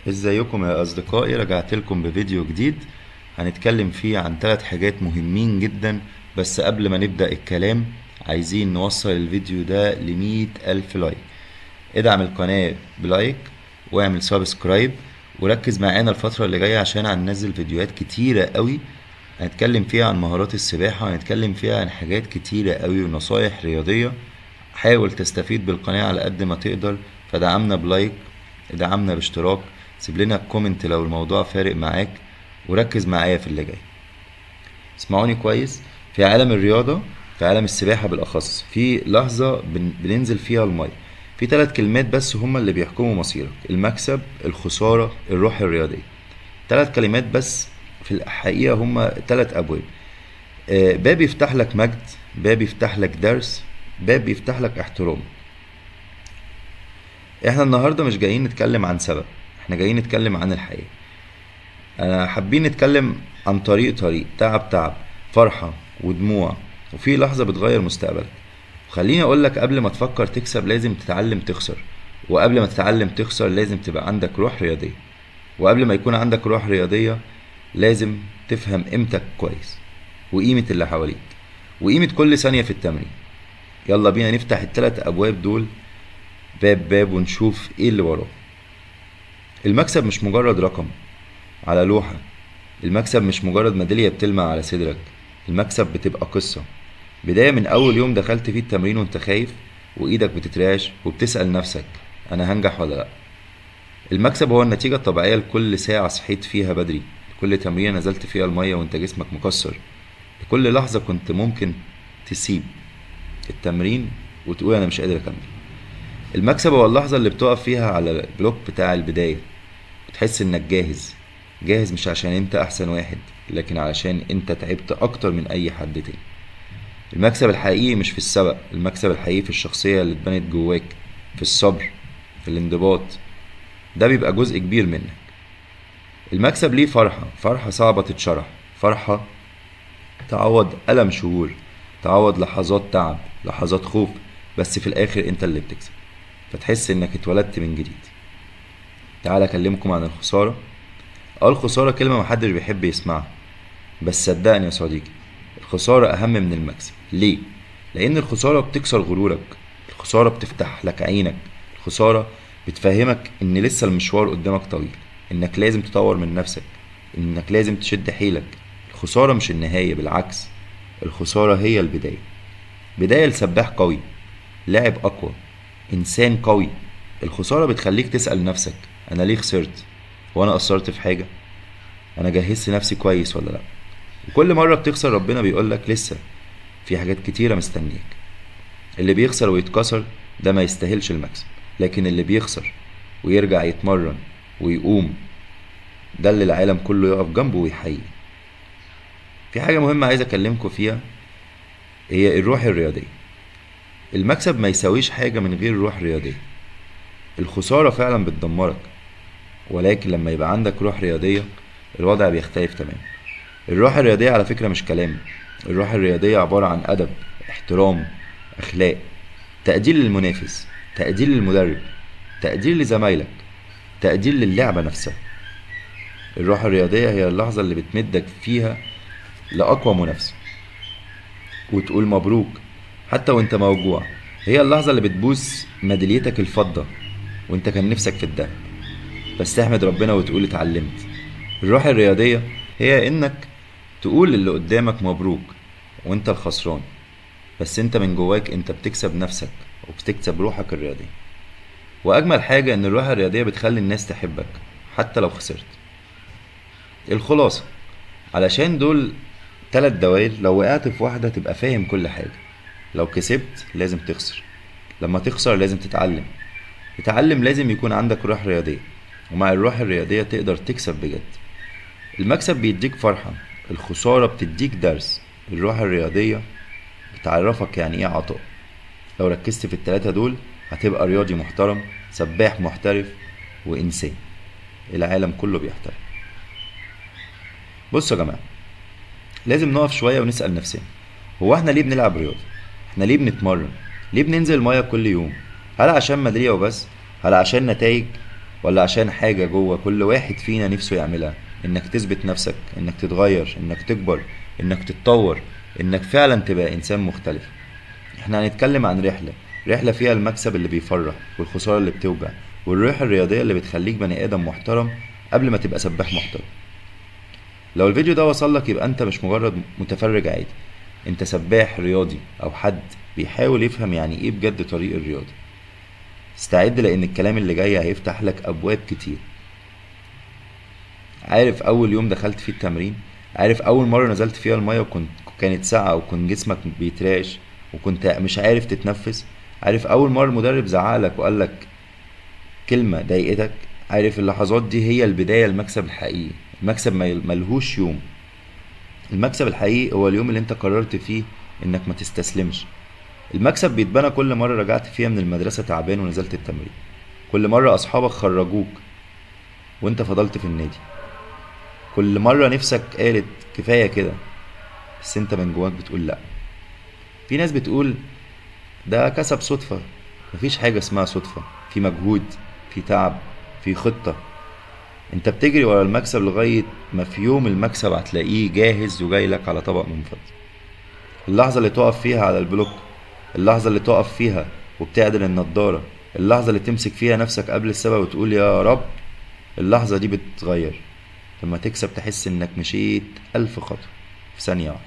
ازيكم يا اصدقائي؟ رجعت لكم بفيديو جديد هنتكلم فيه عن 3 حاجات مهمين جدا. بس قبل ما نبدأ الكلام عايزين نوصل الفيديو ده ل100,000 like. ادعم القناة ب like واعمل subscribe وركز معانا الفترة اللي جاية عشان هننزل فيديوهات كتيرة قوي هنتكلم فيها عن مهارات السباحة وهنتكلم فيها عن حاجات كتيرة قوي ونصايح رياضية. حاول تستفيد بالقناة على قد ما تقدر، فدعمنا ب like، ادعمنا باشتراك، سيب لنا comment لو الموضوع فارق معاك، وركز معايا في اللي جاي. اسمعوني كويس. في عالم الرياضة، في عالم السباحة بالأخص، في لحظة بننزل فيها المية، في 3 كلمات بس هما اللي بيحكموا مصيرك: المكسب، الخسارة، الروح الرياضية. 3 كلمات بس في الحقيقة هما 3 أبواب. باب يفتح لك مجد، باب يفتح لك درس، باب يفتح لك احترام. احنا النهاردة مش جايين نتكلم عن سبب، احنا جايين نتكلم عن الحياة. انا حابين نتكلم عن طريق تعب تعب، فرحة ودموع، وفي لحظة بتغير مستقبلك. وخليني اقولك، قبل ما تفكر تكسب لازم تتعلم تخسر، وقبل ما تتعلم تخسر لازم تبقى عندك روح رياضية، وقبل ما يكون عندك روح رياضية لازم تفهم قيمتك كويس وقيمة اللي حواليك وقيمة كل ثانية في التمرين. يلا بينا نفتح ال3 أبواب دول باب باب ونشوف ايه اللي وراه. المكسب مش مجرد رقم على لوحة، المكسب مش مجرد ميدالية بتلمع على صدرك، المكسب بتبقى قصة. بداية من أول يوم دخلت فيه التمرين وانت خايف وإيدك بتترعش وبتسأل نفسك أنا هنجح ولا لأ. المكسب هو النتيجة الطبيعية لكل ساعة صحيت فيها بدري، لكل تمرينة نزلت فيها المية وانت جسمك مكسر، لكل لحظة كنت ممكن تسيب التمرين وتقول أنا مش قادر أكمل. المكسب هو اللحظة اللي بتقف فيها على البلوك بتاع البداية وتحس انك جاهز، جاهز مش عشان انت احسن واحد، لكن علشان انت تعبت اكتر من اي حد تاني. المكسب الحقيقي مش في السبق، المكسب الحقيقي في الشخصية اللي اتبنت جواك، في الصبر، في الانضباط. ده بيبقى جزء كبير منك. المكسب ليه فرحة، فرحة صعبة تتشرح، فرحة تعوض ألم شهور، تعوض لحظات تعب، لحظات خوف، بس في الآخر انت اللي بتكسب، فتحس انك اتولدت من جديد. تعال اكلمكم عن الخسارة. الخسارة كلمة محدش بيحب يسمعها، بس صدقني يا صديقي الخسارة اهم من المكسب. ليه؟ لان الخسارة بتكسر غرورك، الخسارة بتفتح لك عينك، الخسارة بتفهمك ان لسه المشوار قدامك طويل، انك لازم تطور من نفسك، انك لازم تشد حيلك. الخسارة مش النهاية، بالعكس الخسارة هي البداية. بداية لسباح قوي، لاعب اقوى، انسان قوي. الخسارة بتخليك تسأل نفسك انا ليه خسرت؟ وانا قصرت في حاجة؟ انا جهزت نفسي كويس ولا لا؟ وكل مرة بتخسر ربنا بيقولك لسه في حاجات كتيرة مستنيك. اللي بيخسر ويتكسر ده ما يستاهلش المكسب، لكن اللي بيخسر ويرجع يتمرن ويقوم ده اللي العالم كله يقف جنبه ويحييه. في حاجة مهمة عايز اكلمكم فيها، هي الروح الرياضية. المكسب ما يساويش حاجة من غير روح رياضية. الخسارة فعلا بتدمرك، ولكن لما يبقى عندك روح رياضية الوضع بيختلف تماما. الروح الرياضية على فكرة مش كلام، الروح الرياضية عبارة عن أدب، احترام، أخلاق، تقدير للمنافس، تقدير للمدرب، تقدير لزمايلك، تقدير للعبة نفسها. الروح الرياضية هي اللحظة اللي بتمدك فيها لأقوى منافسة وتقول مبروك حتى وانت موجوع. هي اللحظة اللي بتبوس ميداليتك الفضة وانت كان نفسك في الذهب، بس تحمد ربنا وتقول اتعلمت. الروح الرياضية هي انك تقول للي قدامك مبروك وانت الخسران، بس انت من جواك انت بتكسب نفسك وبتكسب روحك الرياضية. واجمل حاجة ان الروح الرياضية بتخلي الناس تحبك حتى لو خسرت. الخلاصة، علشان دول 3 دوائر، لو وقعت في واحدة تبقى فاهم كل حاجة. لو كسبت لازم تخسر، لما تخسر لازم تتعلم، تتعلم لازم يكون عندك روح رياضية، ومع الروح الرياضية تقدر تكسب بجد. المكسب بيديك فرحة، الخسارة بتديك درس، الروح الرياضية بتعرفك يعني ايه عطاء. لو ركزت في ال3 دول هتبقى رياضي محترم، سباح محترف، وإنسان العالم كله بيحترم. بصوا يا جماعة، لازم نقف شوية ونسأل نفسنا، هو احنا ليه بنلعب رياضة؟ احنا ليه بنتمرن؟ ليه بننزل مية كل يوم؟ هل عشان ميدالية وبس؟ هل عشان نتائج؟ ولا عشان حاجة جوه كل واحد فينا نفسه يعملها، انك تثبت نفسك، انك تتغير، انك تكبر، انك تتطور، انك فعلا تبقى انسان مختلف. احنا هنتكلم عن رحلة فيها المكسب اللي بيفرح والخسارة اللي بتوجع، والروح الرياضية اللي بتخليك بني آدم محترم قبل ما تبقى سباح محترم. لو الفيديو ده وصل لك يبقى انت مش مجرد متفرج عادي، انت سباح رياضي او حد بيحاول يفهم يعني ايه بجد طريق الرياضة. استعد لان الكلام اللي جاي هيفتح لك ابواب كتير. عارف اول يوم دخلت فيه التمرين؟ عارف اول مرة نزلت فيها المية وكنت كانت ساقعة وكنت جسمك بيترعش وكنت مش عارف تتنفس؟ عارف اول مرة المدرب زعقلك وقالك كلمة ضايقتك؟ عارف اللحظات دي هي البداية، المكسب الحقيقي. المكسب ملهوش يوم. المكسب الحقيقي هو اليوم اللي انت قررت فيه انك ما تستسلمش. المكسب بيتبنى كل مرة رجعت فيها من المدرسة تعبان ونزلت التمرين، كل مرة اصحابك خرجوك وانت فضلت في النادي، كل مرة نفسك قالت كفاية كده بس انت من جواك بتقول لا. في ناس بتقول ده كسب صدفة. مفيش حاجة اسمها صدفة، في مجهود، في تعب، في خطة. انت بتجري ورا المكسب لغاية ما في يوم المكسب هتلاقيه جاهز وجاي لك على طبق من فضة. اللحظة اللي تقف فيها على البلوك، اللحظة اللي تقف فيها وبتعدل النضارة، اللحظة اللي تمسك فيها نفسك قبل السبب وتقول يا رب، اللحظة دي بتتغير. لما تكسب تحس انك مشيت 1000 خطوة في ثانية واحدة،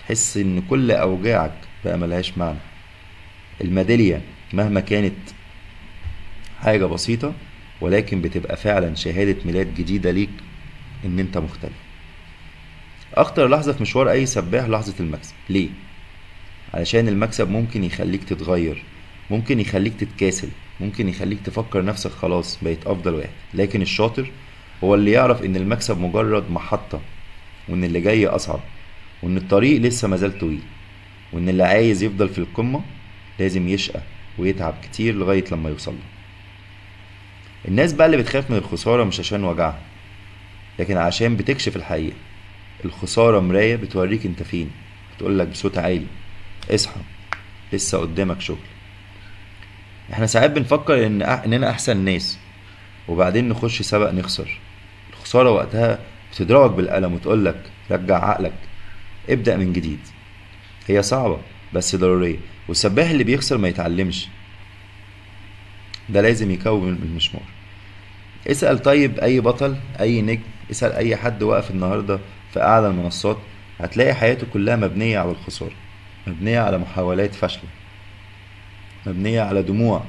تحس ان كل اوجاعك بقى ملهاش معنى. الميدالية مهما كانت حاجة بسيطة ولكن بتبقى فعلا شهادة ميلاد جديدة ليك ان انت مختلف. اخطر لحظة في مشوار اي سباح لحظة المكسب. ليه؟ علشان المكسب ممكن يخليك تتغير، ممكن يخليك تتكاسل، ممكن يخليك تفكر نفسك خلاص بقيت افضل واحد. لكن الشاطر هو اللي يعرف ان المكسب مجرد محطة، وان اللي جاي اصعب، وان الطريق لسه مازال طويل، وان اللي عايز يفضل في القمة لازم يشقى ويتعب كتير لغاية لما يوصل له. الناس بقى اللي بتخاف من الخسارة مش عشان وجعها، لكن عشان بتكشف الحقيقة. الخسارة مراية بتوريك انت فين، بتقولك بصوت عالي اصحى، لسه قدامك شغل. احنا ساعات بنفكر اننا احسن ناس وبعدين نخش سبق نخسر. الخسارة وقتها بتضربك بالقلم وتقولك رجع عقلك، ابدأ من جديد. هي صعبة بس ضرورية، والسباح اللي بيخسر ما يتعلمش، ده لازم يكون المشوار. اسأل طيب اي بطل، اي نجم، اسأل اي حد واقف النهاردة في اعلى المنصات، هتلاقي حياته كلها مبنية على الخسارة، مبنية على محاولات فاشلة، مبنية على دموع،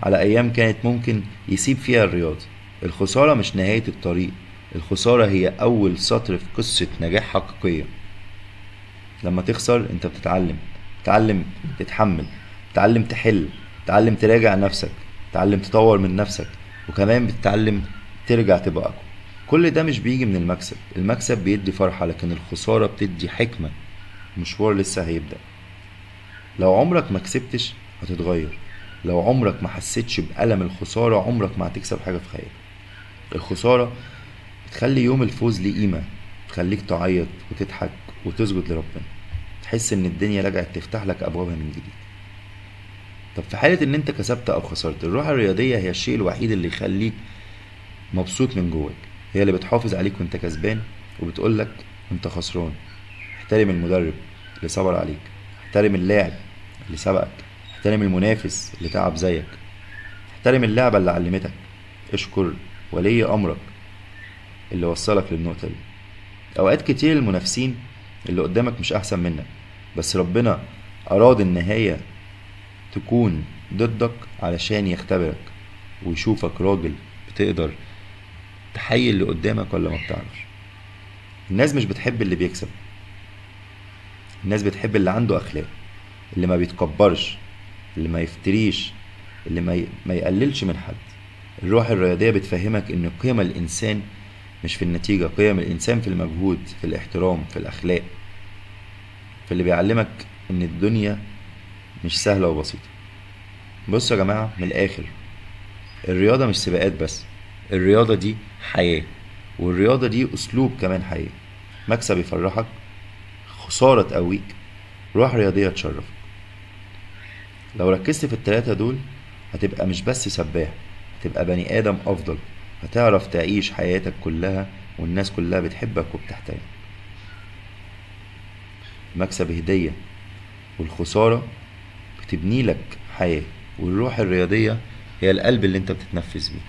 على ايام كانت ممكن يسيب فيها الرياضة. الخسارة مش نهاية الطريق، الخسارة هي اول سطر في قصة نجاح حقيقية. لما تخسر انت بتتعلم، بتتعلم تتحمل، بتتعلم تحل، بتتعلم تراجع نفسك، بتتعلم تطور من نفسك، وكمان بتتعلم ترجع تبقى اقوى. كل ده مش بيجي من المكسب، المكسب بيدي فرحة لكن الخسارة بتدي حكمة. مشوار لسه هيبدأ. لو عمرك ما كسبتش هتتغير، لو عمرك ما حسيتش بألم الخسارة عمرك ما هتكسب حاجة في حياتك. الخسارة بتخلي يوم الفوز ليه قيمة، بتخليك تعيط وتضحك وتسجد لربنا، تحس ان الدنيا رجعت تفتح لك ابوابها من جديد. طب في حالة ان انت كسبت او خسرت، الروح الرياضية هي الشيء الوحيد اللي يخليك مبسوط من جواك، هي اللي بتحافظ عليك وانت كسبان وبتقولك وانت خسران. احترم المدرب اللي صبر عليك، احترم اللاعب اللي سبقك، احترم المنافس اللي تعب زيك، احترم اللعبة اللي علمتك، اشكر ولي امرك اللي وصلك للنقطة دي. اوقات كتير المنافسين اللي قدامك مش احسن منك، بس ربنا اراد النهاية تكون ضدك علشان يختبرك ويشوفك راجل بتقدر تحيي اللي قدامك ولا ما بتعرفش. الناس مش بتحب اللي بيكسب، الناس بتحب اللي عنده اخلاق، اللي ما بيتكبرش، اللي ما يفتريش، اللي ما يقللش من حد. الروح الرياضية بتفهمك ان قيم الانسان مش في النتيجة، قيم الانسان في المجهود، في الاحترام، في الاخلاق، في اللي بيعلمك ان الدنيا مش سهلة وبسيطة. بصوا يا جماعة، من الاخر الرياضة مش سباقات بس، الرياضة دي حياة، والرياضة دي اسلوب كمان حياة. مكسب يفرحك، خسارة تقويك، روح رياضية تشرفك. لو ركزت في التلاتة دول هتبقى مش بس سباح، هتبقى بني آدم أفضل، هتعرف تعيش حياتك كلها والناس كلها بتحبك وبتحترمك. المكسب هدية، والخسارة بتبني لك حياة، والروح الرياضية هي القلب اللي انت بتتنفس بيه.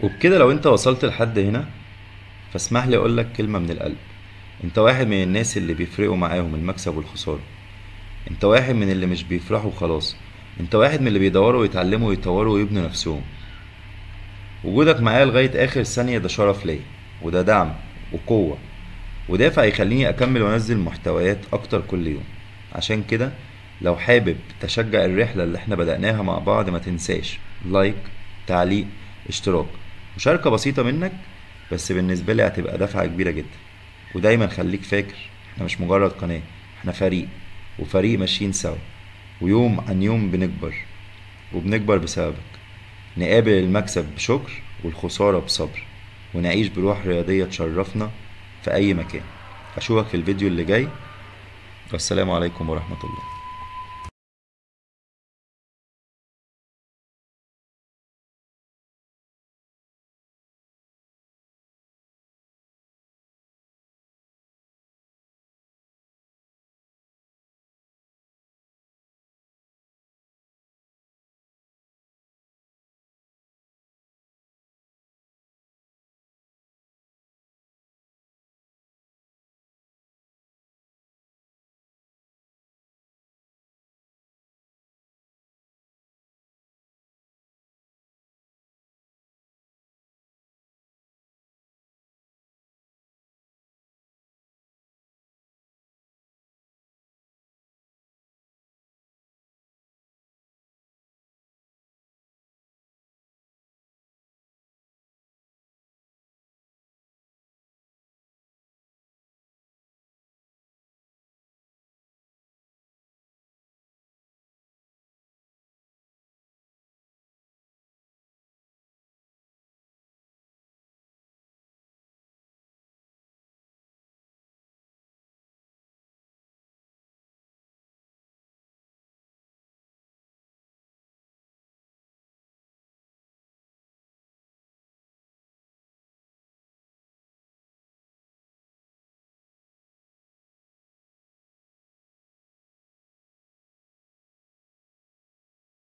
وبكده لو انت وصلت لحد هنا فاسمح لي اقول لك كلمة من القلب. انت واحد من الناس اللي بيفرقوا معاهم المكسب والخسارة. انت واحد من اللي مش بيفرحوا وخلاص. انت واحد من اللي بيدوروا ويتعلموا ويطوروا ويبنوا نفسهم. وجودك معايا لغاية آخر ثانية ده شرف ليا، وده دعم وقوة ودافع يخليني أكمل وأنزل محتويات أكتر كل يوم. عشان كده لو حابب تشجع الرحلة اللي احنا بدأناها مع بعض، ما تنساش like، تعليق، اشتراك، مشاركة بسيطة منك بس بالنسبة لي هتبقى دفعة كبيرة جدا. ودايما خليك فاكر احنا مش مجرد قناة، احنا فريق، وفريق ماشيين سوا، ويوم عن يوم بنكبر وبنكبر بسببك. نقابل المكسب بشكر والخسارة بصبر، ونعيش بروح رياضية تشرفنا في أي مكان. أشوفك في الفيديو اللي جاي، والسلام عليكم ورحمة الله.